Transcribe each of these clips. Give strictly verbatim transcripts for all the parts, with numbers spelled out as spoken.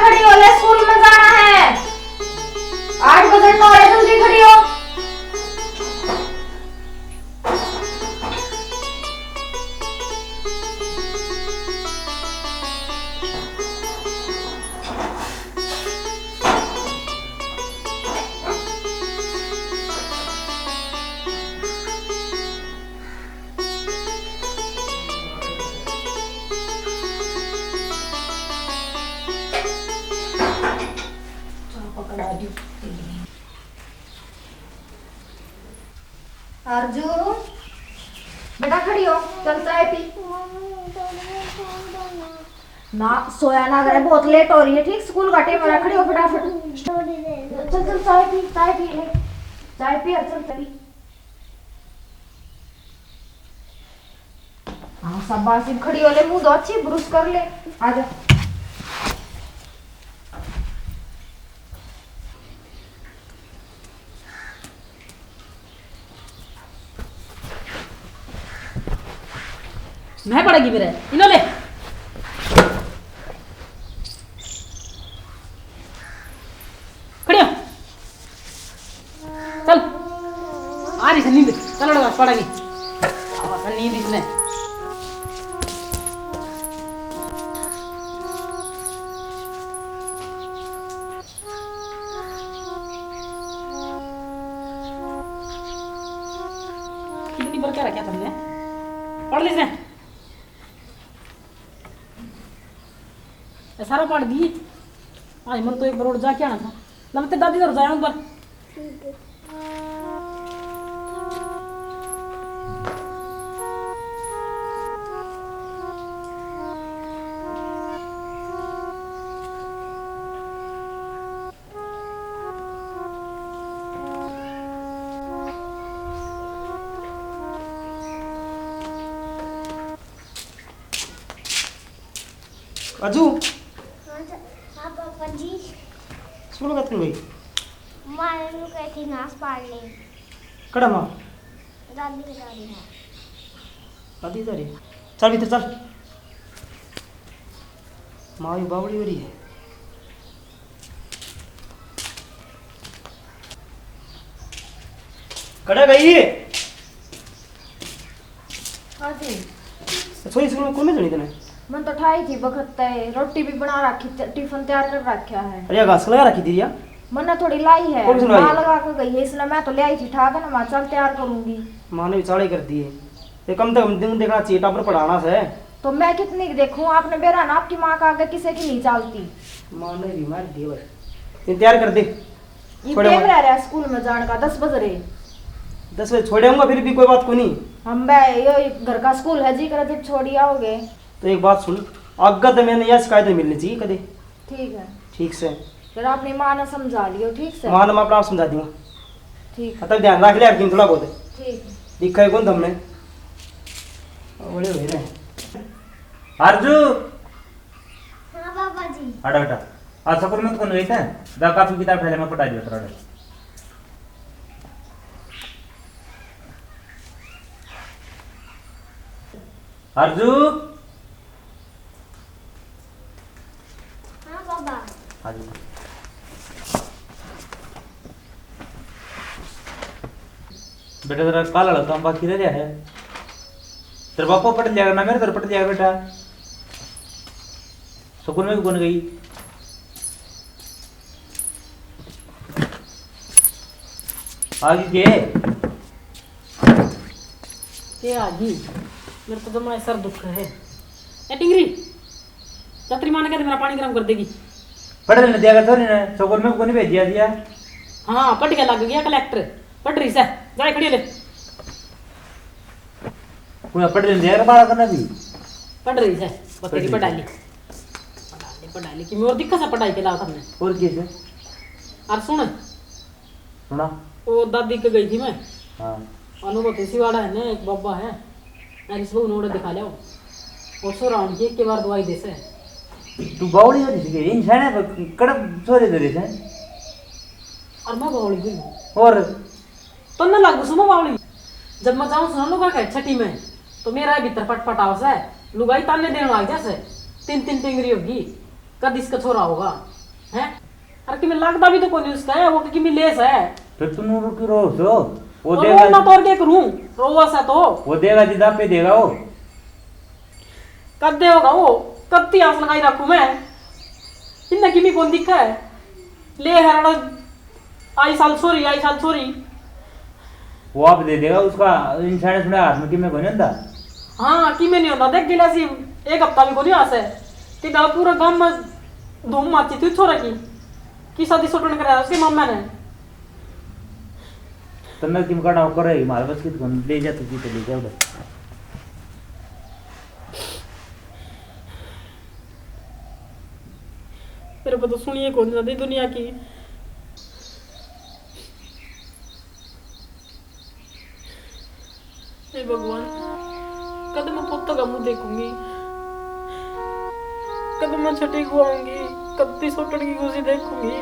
खड़ी हो ले, स्कूल में जाना है। आठ बजण वाले, जल्दी खड़ी हो। आरजू, बेटा खड़ी हो, चल चाय पी। ना सोया ना करे, बहुत लेट हो रही है। ठीक, स्कूल का टाइम हो रहा, खड़ी हो फटाफट। चल चल, चाय पी, चाय पी ले, चाय पी और चल पी। हाँ शाबाश, इब खड़ी हो ले, मुंह धो अच्छी, ब्रश कर ले, आजा। मैं पड़ेगी मेरे, इन्हों ले। खड़िया। चल। आ रही से नींद। चल, बस पड़ेगी। आवा से नींद इसने। कितनी बार क्या रखा तुमने? पढ़ ली से। ये सारा पढ़ दी। आज मन तो एक बार और जाके आना था। ना, मैं तेरी दादी घर जाया हूँ पर। राजू। हाँ ज-, हाँ पापा जी। सुन बात कर भाई। मारे नु कहती नाश पाड़ ले। कड़ा माँ? दादी के दादी है। दादी जा रही है। चल भीतर चल। माँ भी बावड़ी हो रही है। कड़े गई? हाँ जी। तो छोरी स्कूल में कौन में जानी तने? मन तो ठाई थी बखत तय, रोटी भी बना रखी, त-, टिफिन तैयार कर रखा है। अरे घास लगा रखी थी या? मन्ने थोड़ी लाई है, कौन सी लाई? माँ लगा के गई है, इसलिए मैं तो ले आई थी ठाक है ना, मैं चल तैयार करूंगी। माँ ने भी चाले कर दिए। ये कम से कम दिन देखना चाहिए, टाबर पढ़ाना से। तो मैं कितनी की देखूं, आपने बेरा ना, आपकी माँ का आगे किसी की नहीं चलती। माँ ने भी मार दिए बस। ये तैयार कर दे। ये छोड़ टाइम आऊंगा। रह रहा स्कूल में जाने का, दस बज रहे। दस बजे छोड़ आऊंगा, फिर भी कोई बात को नहीं। हम बे, यो घर का स्कूल है, जी करे जब छोड़ी आओगे। तो एक बात सुन, आगे तो मैंने यह शिकायत नहीं मिलनी चाहिए कदे। ठीक है। ठीक से। फिर अपनी माँ ने समझा लियो, ठीक से? माँ ने मैं अपना आप समझा दूंगा। ठीक। तब ध्यान रख ले यार, थोड़ा बहुत। ठीक है। दिखा है कौन तुमने? बड़े हुए ना। आरजू। हाँ पापा जी। हटा बेटा। आज स्कूल में तो कौन गई थे? जा कापी किताब फैले में पटा दिया तेरा। आरजू। हाँ पापा। हाँ जी। बेटा तेरा काल वाला काम बाकी रह गया है। तेरे पापा पढ़ लिया करना, मेरे तेरे पढ़ लिया बेटा। स्कूल में भी कौन गई? आ गई के? के आ गई? मेरे तो जमा सर दुख है। ए टिंगरी, जा तेरी माँ ने कह दे मेरा पानी गर्म कर देगी। पढ़ लेने दिया कर थोड़ी ने, स्कूल में भी कौन भेजिया दिया? हाँ, पढ़ के लग गया कलेक्टर, पढ़ रही से, जा खड़ी ले। कोई पढ़ लेने दिया कर बालक ने भी? पढ़ रही से, पढ़ बतेरी रही पढ़ा से। ली। पढ़ा ली, पढ़ा ली, कि मैं और दिक्कत से पढ़ाई के लाओ तुमने। और की से? और सुन। सुना। वो दादी के गई थी मैं। हाँ। अनु को सिवाड़ा है ना, एक बाबा है। अरे इस बहू ने उड़े दिखा लिया। और सो राउंड की एक के बार दवाई दे से। तू बावली हो रही थी, इन छाने पर कड़क सोरे दे रहे थे। और मैं बावली भी हूँ। और? तो मैं लागू सुनो बावली। जब मैं जाऊँ सुनो लुगा के छठी में, तो मेरा भीतर पटपट आवे से, लुगाई ताने देने लग जा से, तीन तीन टिंगरी होगी। कद इसका छोरा होगा, हैं? अरे किमें लगता भी तो कोनी उसका है, वो किमें लेस है। फिर तुम रुकी रो सो, वो और देगा। रोना तो और क्या करूं, रोवा सा तो। वो देगा जिदा पे देगा वो। कद दे होगा वो, कद ती आस लगाई रखूं मैं। इन्ना किमें कौन दिखा है? ले हरड़ा, आई साल छोरी, आई साल छोरी। वो आप दे देगा उसका, इंसान सुना हाथ में किमें कोनी होंदा। हाँ, किमें नहीं होंदा। देख गिला सी, एक हफ्ता भी कोनी आसे। कि दा पूरा गांव में धूम मची थी छोरा की। की शादी सोटन कराया उसके मामा ने। तन्ने किम काटा ऊपर है, मारे बस की तो ले जा, तू की तो ले जा उधर। मेरे को तो सुनिए कौन जाती दुनिया की। हे भगवान, कद मैं पुत का मुंह देखूंगी, कद मैं छठी को आऊंगी, कद ती सोटन की खुशी देखूंगी।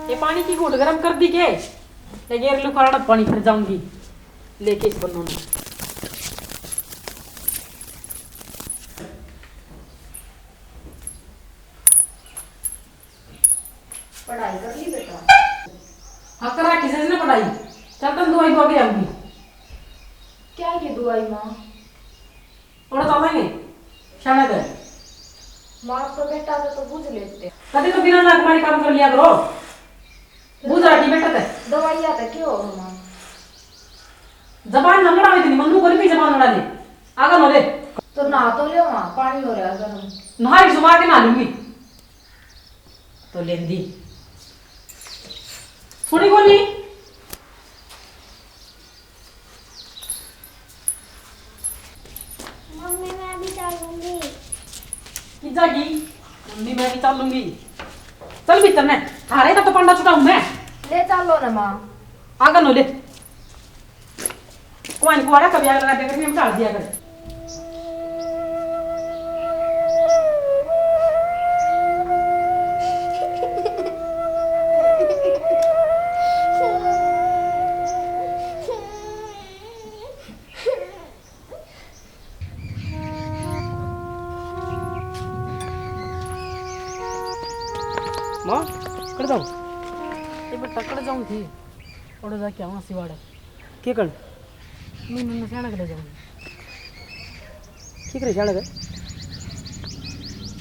ये पानी की घूट गरम कर दी के? ये गेर लू खाना पानी फिर जाऊंगी लेके इस बन्नों ने। पढ़ाई कर ली बेटा? हाँ, करा किसी ने पढ़ाई। चल, तुम दवाई दवा के आऊंगी। क्या की दवाई माँ? थोड़ा चलेंगे शाने दे। माँ तो बेटा तो, तो बुझ लेते। कभी तो बिना लाख मारी काम कर लिया करो। बुझ रहा की बेटा ते। दवाइयाँ तो क्यों हो माँ? जबान न लड़ा इतनी, मन्नू कर भी जबान लड़ा ले। आगा नो ले। तो नहा तो लियो माँ, पानी हो रहा गरम। नहा ही सुबह के नहा लूंगी। तो लेंदी। सुनी कोनी? मम्मी, मैं भी चलूंगी। कि जागी? मम्मी, मैं भी चलूंगी। चल भीतर ने, थारे तो पंडा छुटाऊं मैं। ले चलो ना माँ। आगन हो ले। कोई कुआरा कभी आग लगा दिया कर, हम डाल दिया कर। माँ, कड़ जाऊँ? ये बेटा, कड़ जाऊँ थी। और जाके आऊँ सिवाड़। के कण? मीनू ने स्याणक ले जाऊँ। के करे स्याणक है?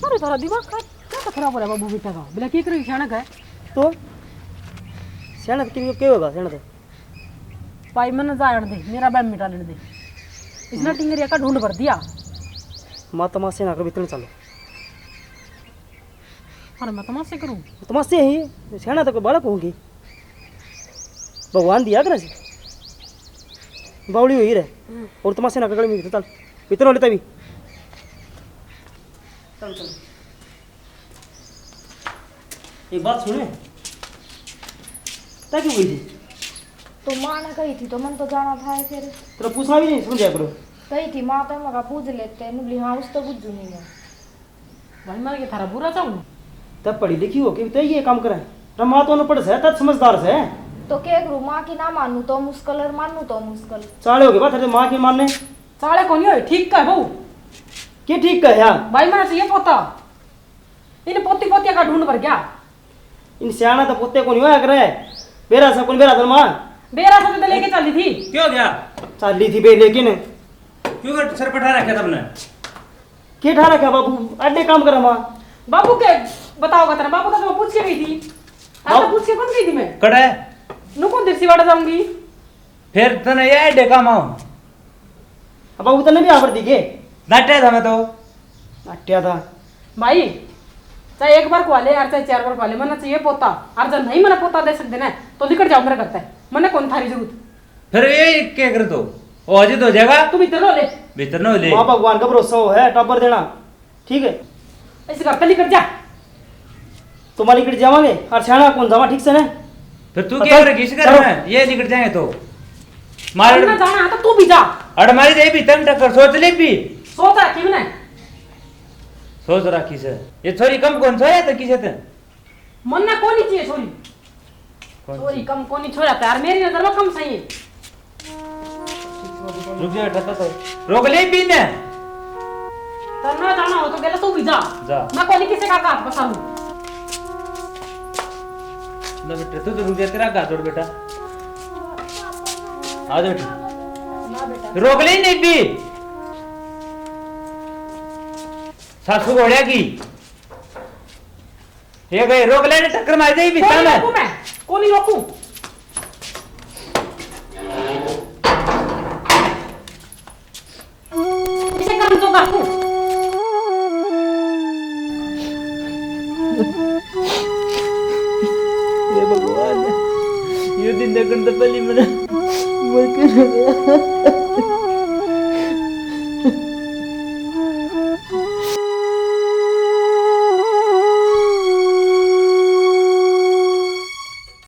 अरे, थारा दिमाग का क्या तो खराब हो रहा है बाबू बेटा का? बोला, के करे स्याणक है? तो स्याणक के, के होगा स्याणक? भाई, मैंने जान दे, मेरा बहन मिटा लेने दे। इसने टिंगरिया का ढूंढ भर दिया। माँ, तमाशे ना करो, भीतर चलो। अरे, मैं तमाशे करूँ? तमाशे ही, स्याणा तो कोई बालक होंगे। भगवान दिया करे से। बावली हुई रे। हम्म। और तमाशे ना करो, भीतर चल। भीतर हो लेता भी। चल, चल। एक बात सुने, तै क्यों गई थी? तो माँ ने कही थी, तो मन तो जाना था फिर। तेरा पूछना भी नहीं समझा करो। कही थी माँ तो मगा पूछ लेते, नुबली हाँ, उस तो बुझू नहीं मैं। भाई, मैं के थारा बुरा चाहूँ? तब पढ़ी लिखी हो के तो ये काम करे। रे माँ तो अनपढ़ से, तब समझदार से। तो के करूँ, माँ की ना मानू तो मुश्किल और मानू तो मुश्किल। चाले हो गए बात, तेरे माँ की मानने। चाले कोनी होए, ठीक कह बहू। के ठीक कह यार? भाई, मैंने चाहिए पोता। इन पोती पोतिया का ढूंढ भर गया। इन स्याणा तो पोते कोनी होया करे। बेरा सा कोनी, बेरा धर्मा। बेरा सा तो लेके चली थी। क्यों गया? चली थी बे, लेकिन क्यों कर सर पठा रखा था अपने? के ठा रखा बाबू? अड्डे काम करा माँ। बाबू के बताओगा तेरा? बाबू तो मैं पूछ के गई थी। आप तो बाबू पूछ के कौन गई थी मैं? कड़ा है? नु कौन देर सिवाड़ा जाऊंगी? फिर तने ये अड्डे काम आओ। अब बाबू तने भी आवर दी के? नाट्या था मैं तो। नाट्या था। भाई, चाहे एक बार खुआ ले यार, चाहे चार बार खुआ ले, मन्ने चाहिए पोता। और जब नहीं मन्ने पोता दे सकते ना, तो निकल जाओ मेरे घर से। मन्ने कौन थारी जरूरत। फिर ये क्या कर तो? ओ, अजय तो हो जाएगा। तू भीतर ना हो ले। भीतर ना हो ले। माँ भगवान का भरोसा हो है, टाबर देना। ठीक है। इस घर से निकल जा। तो माँ निकल जावांगे, और स्याणा कौन जावा, ठीक से ना? फिर तू और क्या चल, करेगी इस घर चलो। में? ये निकल जाएंगे तो। मार ना जाना है तो तू भी जा। अड़ मारी दे भी तन टक्कर, सोच ले भी। सोच रखी मैंने। सोच रखी से। ये छोरी कम कौन सा है तो किसे ते? मन्ने कोनी चाहिए छोरी। छोरी कम कोनी, छोरा प्यार मेरी नजर में कम सही है। रुक जा बेटा, तो रोक ले पीने। करना जाना हो तो गेला तू भी जा। जा। मैं कोनी किसी का हाथ पसारूं। ना बेटा, तू तो रुक जा, तेरा हाथ जोड़ बेटा। आ जा बेटा। ना बेटा। रोक ले नहीं भी। सासू घोड़िया की। ये गए, रोक ले, टक्कर मार दे, बिस्सा कोनी में। रोकूं मैं, कोनी रोकूं। इसे काम तो कर तू। हे भगवान, ये दिन देखण तो पहले मैंने मर के